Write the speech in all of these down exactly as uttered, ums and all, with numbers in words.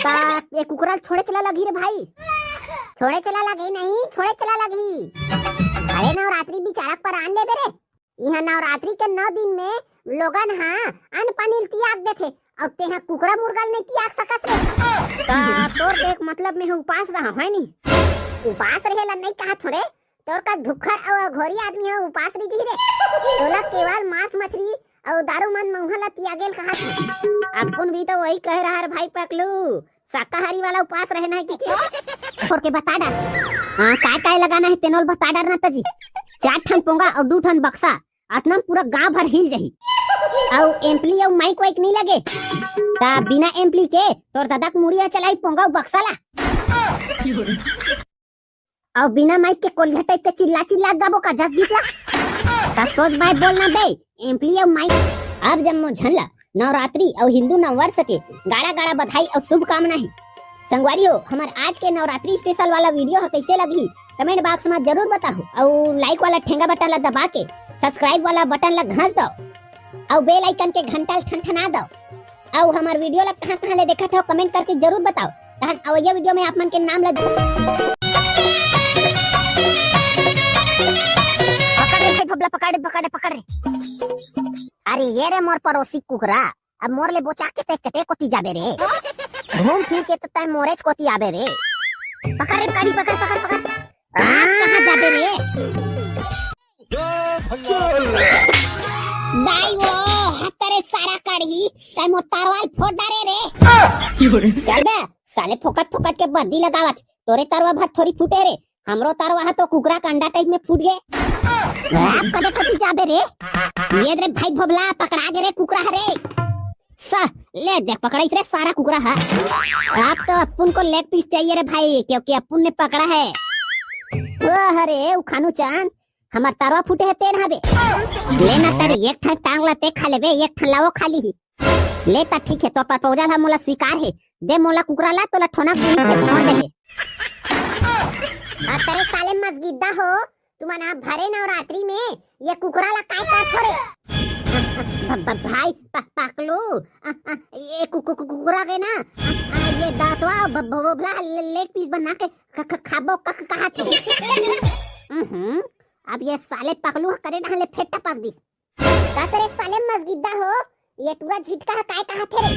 ता ये कुकरा ल छोड़े चला लगही रे भाई। छोड़े चला लगही नहीं, छोड़े चला लगही। अरे नवरात्रि बिचारा पर आन लेबे रे। इहाँ नवरात्रि के नौ दिन में लोगन हा अन्न पानी ल तियाग देथे, अउ तेहा कुकरा मुर्गा ल नहीं तियाग सकस रे। ता तोर देख मतलब में उपास रहा है नी। उपास रहे ला नहीं कहा थोड़े, तोर का भुक्खर अउ अघोरी आदमी ह उपास रही रे। तोला केवल मांस मछली अउ दारू मन मउहा ला तियागेल कहा। अपुन भी तो वही कह रहा रे भाई पकलू, शाकाहारी वाला उपास रहना है कि के? छोड़ के बता डार। हाँ, काय काय लगाना है तेनोल बता डार ना तजी। चार ठन पोंगा अउ दू ठन बक्सा, अतना में पूरा गांव भर हिल जही। अउ एम्पली अउ माइक वाइक नहीं लगे, ता बिना एम्पली के तोर दादा के मुड़ी ह चलाई पोंगा अउ बक्सा ला। अउ बिना माइक के कोलिया टाइप के चिल्ला चिल्ला गाबो का जस गीत ला। ता सोच भाई बोलना बे, एम्पली अउ माइक। अब जम्मो झन ला नवरात्रि अउ हिंदू नववर्ष के गाड़ा गाड़ा बधाई अउ शुभकामना है। संगवारी हो, हमर आज के नवरात्रि स्पेशल वाला वीडियो ह कैसे लगही, कमेंट बॉक्स में जरूर बताओ, अउ लाइक वाला ठेंगा बटन ला दबा के सब्सक्राइब वाला बटन ला घस दो, अउ बेल आइकन के घंटा ला ठनठना दो। अउ हमर वीडियो ला कहाँ कहाँ ले देखत हो, कमेंट करके जरूर बताओ, तहन अवइया वीडियो में आप मन के नाम ला। पकड़ रे भाई भबला, पकड़ रे, पकड़ रे, पकड़ रे। अरे ये रे मोर पड़ोसी कुकरा, अब मोर ले बोचा के ते कते कोती जाबे रे? घूम फिर के ते तय मोरेच कोती आबे रे। पकड़ रे, पकड़, पकड़, पकड़, पकड़। आप कहाँ जाबे रे? दाई वो, हतरे सारा काढ़ी, तय मोर तारवाल फोड़ डारे रे। चल बे, साले फोकट फोकट के बद्दी लगावत, तोरे तारवा भात थोड़ी फूटे रे, हमरो तारवा ह तो कुकरा के अंडा टाइप में फूट गे। आप कदे कति जाबे रे? ये रे भाई भोबला, पकड़ा गे रे कुकरा ह रे। सा, ले देख पकड़ाइस रे सारा कुकरा ह। आप तो अपुन को लेग पीस चाहिए रे भाई, क्योंकि अपुन ने पकड़ा है। वाह रे, उखानू चांद, हमर तारवा फूटे है तेन हबे। ले ना तारे एक ठन टांग ला ते खा लेबे, एक ठन लावो खा लीही। ले ता ठीक है, तोर प्रपोजल ह मोला स्वीकार है। दे मोला कुकरा ला, तोला ठोनक दीही, फिर छोड़ देबे। आ तेरे साले मसगिद्दा हो, तुमन ह भरे नवरात्रि में ये कुकरा ला काय करथो रे? भ-, भ-, भाई प-, पकलू, अ, अ, ये कु-, कु-, कु-, कुकरा के ना, अ, अ, ये दांतवा ब-, ब-, बोबला ले-, लेग पीस बना के ख-, ख-, खाबो क-, क-, कहा थे। हम्म, अब ये साले पकलू ह करे ढाले फेट्टा पक दिस। का रे साले मसगिद्दा हो, ये टूरा झिटका ह काय कहा थे रे?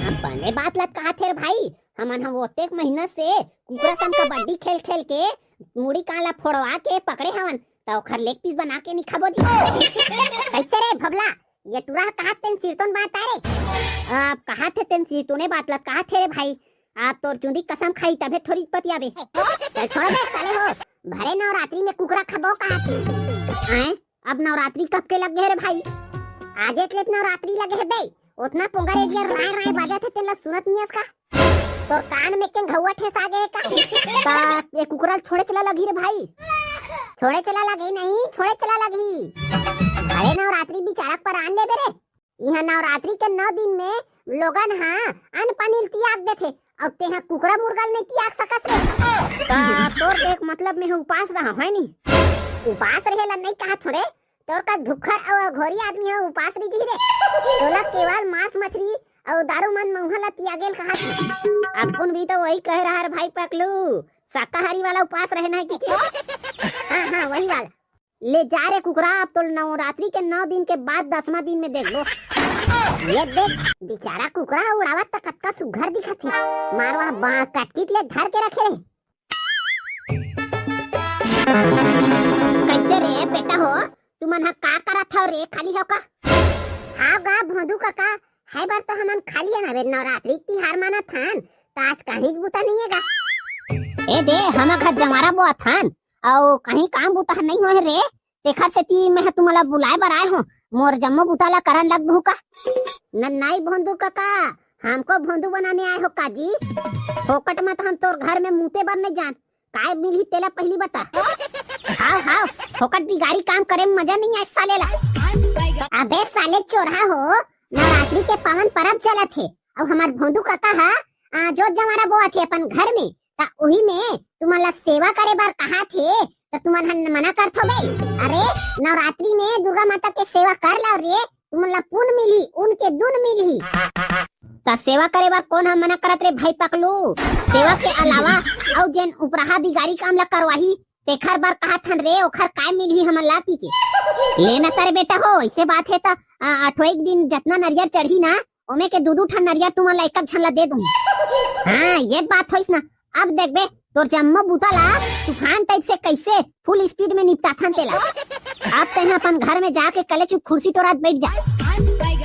अब बने बात लत कहा थे रे भाई, हमन ह ओतेक महीना से कुकरा सन कबड्डी खेल खेल के मुड़ी कान ला फोड़वा के पकड़े हवन, त ओखर लेग पीस बना के नी खाबो जी। कैसे रे भबला, ये टूरा ह कहा तेन सिरतोन बात आ रे? अब कहा थे तेन सिरतोने बात लत कहा थे रे भाई, आप तोर चुंदी कसम खाई तभे थोड़ी पतियाबे। चल छोड़ बे साले हो, भरे नवरात्रि में कुकरा खाबो कहा थे। हैं? अब नवरात्रि कब के लग गे रे भाई? आजेच ले नवरात्रि लगे हे बे। ओतना पोंगा रेडियो राय राय बाजत हे, तेला सुनत नियस का? तोर कान में के घौवा ठेसा गे हे का? ता ये कुकरा ल छोड़े चला लगही रे भाई। छोड़े चला लगही नहीं, छोड़े चला लगही। अरे नवरात्रि बिचारा पर आन लेबे रे। इहाँ नवरात्रि के नौ दिन में लोगन हा अन्न पानी ल तियाग देथे, अउ तेहा कुकरा मुर्गा ल नइ तियाग सकस रे। त तोर देख मतलब में उपास रहा है नी? उपास रहे ला नइ कहा थोड़े, तोर का भुक्खर अउ अघोरी आदमी ह उपास रही रे। तोला केवल मांस मछली अउ दारू मन मउहा ला तियागेल कहा थे। अपुन भी तो वही कह रहा रे भाई पकलू, शाकाहारी वाला उपास रहना है कि के? हाँ हाँ वही वाला। ले जा रे कुकरा, अब तो नवरात्रि के नौ दिन के बाद दसवां दिन में देखबो। ये देख, बेचारा कुकरा उड़ावत त कतका सुघर दिखत हे। मारवा बा कटकिट ले धर के रखे रहे। कैसे रे बेटा हो, तुमन ह का करत हव रे, खाली हव का? हाव गा भोंदू कका, है बर तो हमन खाली हन, अबे नवरात्रि तिहार मानत हन, त आज कहीं बुता नहीं है गा। ए दे, हम घर जंवारा बोअत हन, अउ कहीं काम बुता ह नहीं होए रे, तेखर सेती मैं ह तुमला बुलाए बर आए हों। मोर जम्मो बुता ला करन लग दू का? न, नहीं भोंदू कका, हमको भोंदू बनाने आए हो का जी? फोकट में तो हम तोर घर में मूते बर नहीं जान। काय मिलही तेला पहली बता। हाव हाव, फोकट बिगारी काम करे में मजा नहीं आए साले ला। अबे साले चोरहा हो, नवरात्रि के पावन परब चलत हे, अउ हमर भोंदू कका हा, आ, जोत जंवारा बोअत हे अपन घर में, त उही में तुमन ला सेवा करे बर कहा थे, त तुमन ह मना करथो बे? अरे, नवरात्रि में दुर्गा माता के सेवा कर लाव रे, तुमन ला पुन मिलही, उनके दुन मिलही। त सेवा करे बर कोन ह मना करत रे भाई पकलू? सेवा के अलावा अउ जेन उपराहा बिगारी काम ला करवाही, तेखर बर कहत हन रे, ओखर काय मिलही हमन ला कहिके। ले न त रे बेटा हो, अइसे बात हे त, आ, अठोई के दिन जतना नरियर चढ़ही ना, ओमे के दू दू ठन नरियर तुमन ला एक एक झन ला दे दूं। हाँ, ये बात होइस ना। अब देखबे, तोर जम्मो बूता ला तूफान टाइप से कइसे फुल स्पीड में निपटाथन तेला। अब तेहा अपन घर में जाके कलेचुप खुर्सी टोरात बइठ जा।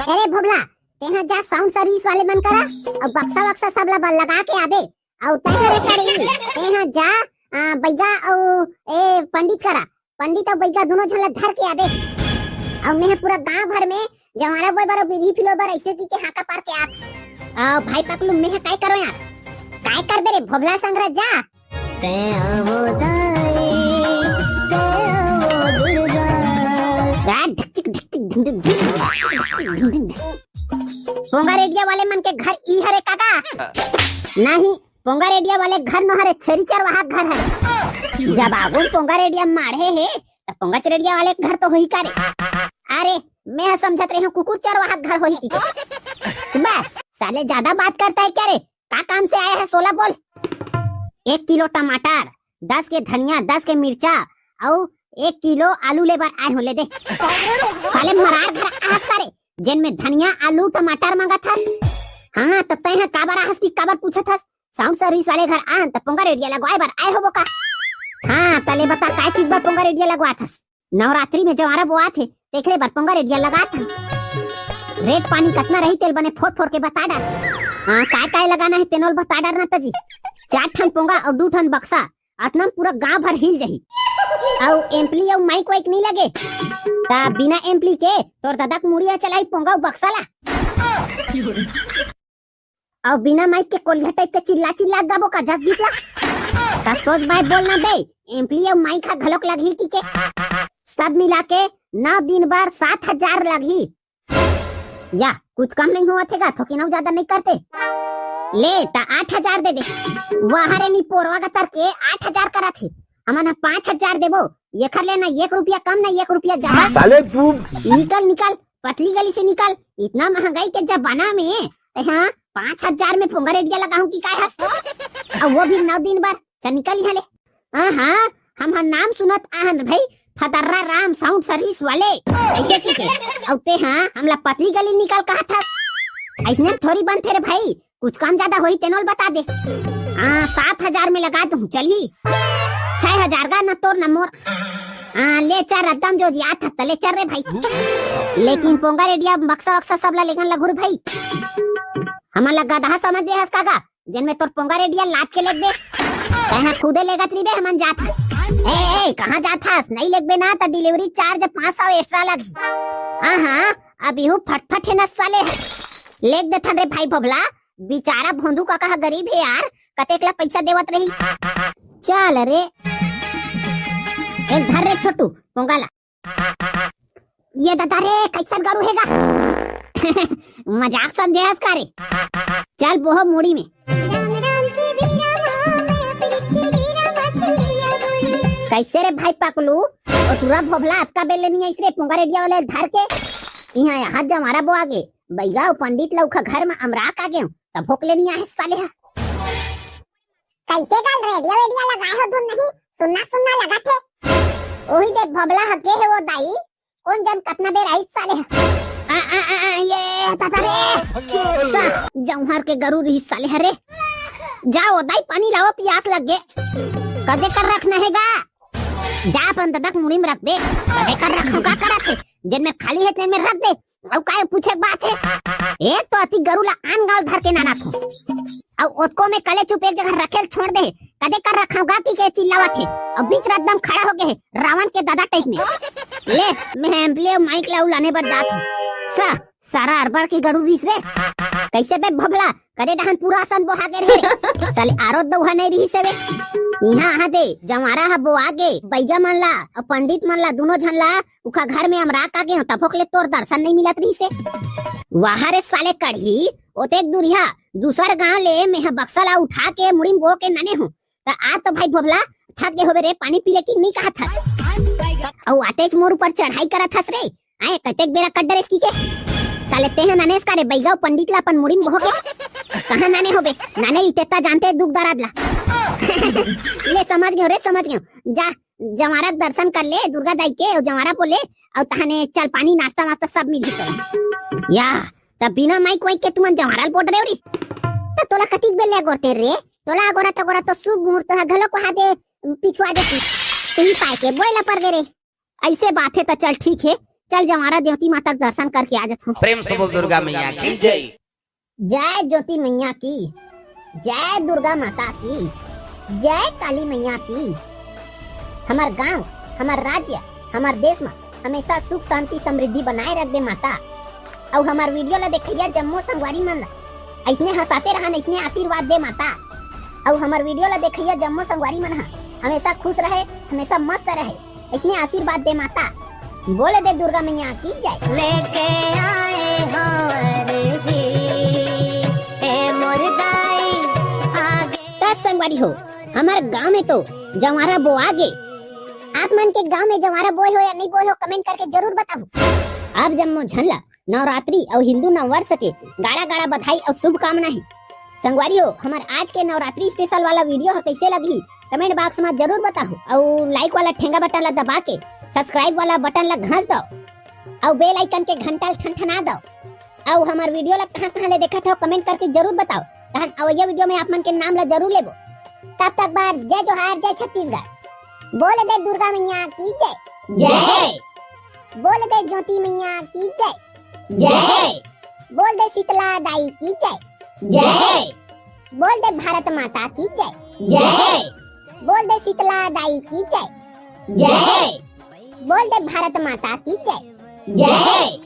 अरे भोभला, तेहा जा साउंड सर्विस वाले मन करा, अउ बक्सा वक्सा सब ला बल लगा के आबे। अउ तेहा रे करी, तेहा जा, आ, बइगा अउ ए पंडित करा, पंडित अउ बइगा दूनों झन ला धर के आबे। अउ मेहा पूरा गांव भर में जवारा बोय बर अउ बीड़ी पिलो बर अइसे कहिके हाका पार के आत। अउ भाई पकलू, मेहा काय करो यार? काय करबे रे भोभला संग रह जा। तै आवो दाई, तै आवो दुर्गा। आ, ढिक ढिक ढिक ढिक ढिक ढिक ढिक ढिक ढिक ढिक। पोंगा रेडिया वाले मन के घर ई हरे काका? नहीं, पोंगा रेडिया वाले घर नो हरे, छेरी चरवाहा घर हरे। जब आगुन पोंगा रेडिया माढ़े हे, त पोंगा चरेडिया वाले घर तो होही का रे? अरे, मैं समझत रही हूँ कुकुर चरवाहा घर होही की। बस, साले ज्यादा बात करता है क्या रे? का काम से आया है सोला बोल। एक किलो टमाटर, दस के धनिया, दस के मिर्चा, अउ एक किलो आलू ले बर आए हो, ले दे। साले मरार घर आस करे, जेन में धनिया, आलू, टमाटर मांगत हस। हाँ, त तैं ह काबर आहस कि काबर पूछत हस? साउंड सर्विस वाले घर आन त पोंगा रेडिया लगवाए बर आए होबो का? हाँ, त ले बता, काय चीज बर पोंगा रेडिया लगवात हस? नवरात्रि में जवारा बोआत हे, तेखरे बर पोंगा रेडिया लगात हन। रेट पानी कतना रही, तेल बने फोर फोर के बता डार। हाँ, काय काय लगाना हे, तेनोल बता डार ना तजी। चार ठन पोंगा अउ दू ठन बक्सा, अतना में पूरा गांव भर हिल जही। अउ एम्पली अउ माइक वाइक नहीं लगे, त बिना एम्पली के तोर ददा के मुड़ी ह चलाई पोंगा अउ बक्सा ला। अउ बिना माइक के कोलिया टाइप के चिल्ला चिल्ला गाबो का जस गीत ला? का सोच बाय बोलना बे, एम्पली अउ माइक ह घलोक लगही कहिके। सब मिला के नौ दिन बर सात हजार लगही। या, कुछ कम नहीं होवत हे गा, थोकिन अउ ज्यादा नहीं करते। ले, त आठ हजार दे दे। वाह रे, नी पोरवा का तर के आठ हजार करत हे। हमन ह पाँच हजार देबो, एखर ले ना एक रुपया कम, ना एक रुपया ज्यादा। साले तू निकल, निकल, पतली गली से निकल। इतना महंगाई के जमाना में, हाँ, पाँच हजार में पोंगा रेडिया लगाहूं कि काय हस? अउ वो भी नौ दिन बर। चल निकल यहाँ ले। हाँ, हाँ, हम हर नाम सुनत आहन भाई, फतर्रा राम साउंड सर्विस वाले। अइसे कहिके। अउ ते, हाँ, हमला पतली गली निकल कहत हस। अइसने थोड़ी बनथे रे भाई, कुछ कम ज्यादा होही तेनोल बता दे। हाँ, सात हजार में लगा दूं, चलही? छह हजार गा, न तोर न मोर। हाँ, ले चल, एकदम जो जियात ह, त ले चल रे भाई। लेकिन पोंगा रेडिया, बक्सा वक्सा सब ला लेगन लगुर भाई। हमन ला गदहा समझ दे हस का गा? जेन में तोर पोंगा रेडिया लाद के लेगबे। तैं ह खुदे लेगत रहिबे, हमन जात हन। ए, ए, कहाँ जात हस? नहीं लेगबे ना त डिलीवरी चार्ज पाँच सौ एक्स्ट्रा लगही। हाँ, हाँ, अब इहू फटफट हे न साले ह। लेग देथन रे भाई भोभला, बिचारा भोंदू काका ह गरीब हे यार, कतेक ला पैसा देवत रही। चल रे, एक धर रे छोटू, पोंगा ला। ये ददा रे, कइसन गरू हे गा? मजाक समझे हस का रे? चल बोहो मुड़ी में। कइसे रे भाई पकलू, ओ टूरा भोभला अतका बेर ले नइ आइस रे, पोंगा रेडिया वाले धर के। इहाँ यहाँ जमारा बोआ गे, बइगा अउ पंडित लउखा घर में अमरा का गेव, तभो ले नइ आहे साले ह। कइसे गा रेडिया वेडिया लगाए हो धुन नहीं, सुन्ना सुन्ना लगत हे। ओही दे भोभला ह गे हे वो दाई, कोन जन कतना बेर आइस साले ह। आ, आ, आ, आ, ये दादा रे। सा, जौहर के गरू रही साले ह रे। जा ओ दाई पानी लाओ, पियास लग गे। कदे कर रखना हे गा? जा अपन ददा के मुड़ी में रख दे। कदे कर रखो का करत हे? जेन में खाली हे तेन में रख दे। अउ काय पूछे के बात हे? एक तो अति गरू ला आन गाल धर के नाना थो। अउ ओतको में कले चुप एक जगह रखेल छोड़ दे। कदे कर रखाव गा कहिके चिल्लावत हे। अउ बीच रात दम खड़ा हो गे हे, रावण के ददा टाइप में। ले, मैं एम्पली माइक ला उलाने बर जात हूँ। सा, सारा अरबड़ के गरू रिहिस रे। कइसे बे भोभला, कदे डहन पूरा असन बोहा गे रे। साले आरो दउहा नहीं रिहिस हे बे। इहाँ आहा दे, जंवारा ह बोआ गे, बइगा मन ला, अउ पंडित मन ला, दूनो झन ला, उखा घर में अमरा का गे हो, तभो ले तोर दर्शन नहीं मिलत रिहिस हे। वाह रे साले कढ़ी, ओतेक दूरिहा, दूसर गांव ले मेंह बक्सा ला उठा के मुड़ी में बो के नने हूँ। त आज तो भाई भोभला थक गे होबे रे, पानी पी ले कि नहीं कहत हस? अउ आतेच मोर ऊपर चढ़ाई करत हस रे। आए, कतेक बेरा कट डरेस की के? ताले तेहा नानेस का रे बइगा, पंडित ला अपन मुड़ी में बोह के। कहाँ नाने होबे? नाने रहिते त जानते दुख दर्द ला। ले समझ गेंव रे, समझ गेंव। जा, जंवारा के दर्शन कर ले दुर्गा दाई के, अउ जंवारा पोले, अउ तहने चल पानी, नाश्ता वास्ता सब मिल जतई। या, त बिना माइक वाइक के तुमन जंवारा ल पोट रहे हो रे? त तोला कतिक बेर ले अगोरते रे? तोला अगोरत अगोरत तो शुभ मुहूर्त ह घलो को हाथे पिछुआ देती। तुही पाए के बोए ला पर गे रे। अइसे बात हे त चल ठीक हे, चल जंवारा देवती माता के दर्शन करके आ जाथों। प्रेम से बोल दुर्गा मैया की जय। जय ज्योति मैया की, जय दुर्गा माता की, जय काली मैया की। हमर गांव, हमर राज्य, हमर देश म हमेशा सुख, शांति, समृद्धि बनाए रखबे माता। अउ हमर वीडियो ला देखइया जम्मो संगवारी मन ला अइसने हंसाते रहन, अइसने आशीर्वाद दे माता। अउ हमर वीडियो ला देखइया जम्मो संगवारी मन ह हमेशा खुश रहे, हमेशा मस्त रहे, अइसने आशीर्वाद दे माता। बोल दे दुर्गा मैया की जय। लेके आए हो अर्जी, ए मोर दाई आगे। त संगवारी हो, हमर गांव में तो जंवारा बोआ गे। आप मन के गांव में जंवारा बोए हो या नहीं बोए हो, कमेंट करके जरूर बताओ। आप जम्मो झन ला नवरात्रि अउ हिंदू नववर्ष के गाड़ा गाड़ा बधाई अउ शुभकामना हे। संगवारी हो, हमर आज के नवरात्रि स्पेशल वाला वीडियो ह कइसे लगही, कमेंट बॉक्स म जरूर बताहू। अउ लाइक वाला ठेंगा बटन ला दबा के सब्सक्राइब वाला बटन ला घस दव, अउ बेल आइकन के घंटा ला ठनठना दव। अउ हमर वीडियो ला कहाँ कहाँ ले देखत हव, कमेंट करके जरूर बताओ, तहन अवइया वीडियो में आप मन के नाम ला जरूर लेबो। तब तक बर जय जोहार, जय छत्तीसगढ़। बोल दे दुर्गा मैया की जय। जय। बोल दे ज्योति मैया की जय। जय। बोल दे शीतला दाई की जय। जय। बोल दे भारत माता की जय। जय। बोल दे शीतला दाई की जय। जय। बोल दे भारत माता की जय। जय।